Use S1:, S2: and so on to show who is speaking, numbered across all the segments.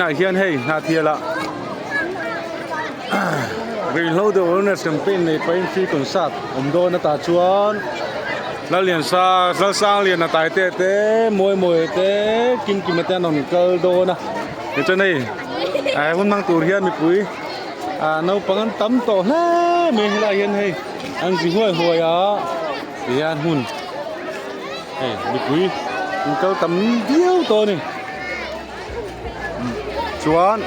S1: Vawiinah hian hei Hnahthialah Ruihhlo deuh awareness campaign nei pahin free concert awm dawn atah chuan Lalliansa Lalsangliana Taite te Mawimawia te Kimkima te an rawn kal dawn a tichuan hei eh hun hmang tur hian mipui ah naupang an tam tawh hle mai helaiah hian hei an zi huai huai a tihian hmun hei mipui an kal tam viau tawh a ni. Chuan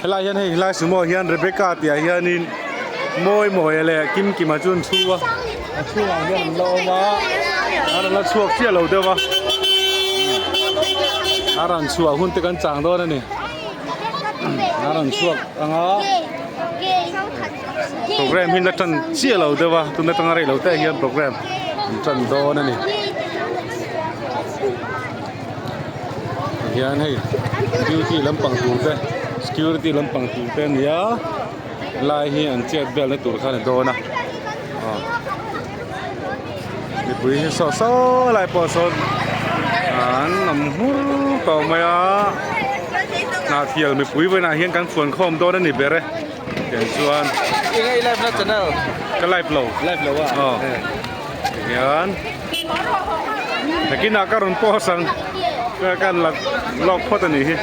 S1: helai hian hei helai sumo ah hian Rebecca tih ah hianin Mawimawia leh Kimkima chu an chhu a a chhungah hian an la awm a a rawn la chhuak chiah lo deuh a a rawn chhuah hun te kan chang dawn a ni a rawn chhuak ang a program hi la tan chiah lo deuh a tun atanga rei lo te hian program an tan dawn a ni. Hian hei duty lampang tur te security lampang tur te a ni a lai hi an chet velna tur kha a ni dawn a aw mipui hi saw saw lai pawh sawn an awm hmur tawh mai a hnahthial mipui vawiinah hian kan fuan khawm dawn a ni ber e tiang chuan
S2: Enge i live na channel?
S1: Ka live lo.
S2: Live lo a?
S1: Aw. Tihian nakinah ka rawn post ang ka kan la lawk phawt a nih hi.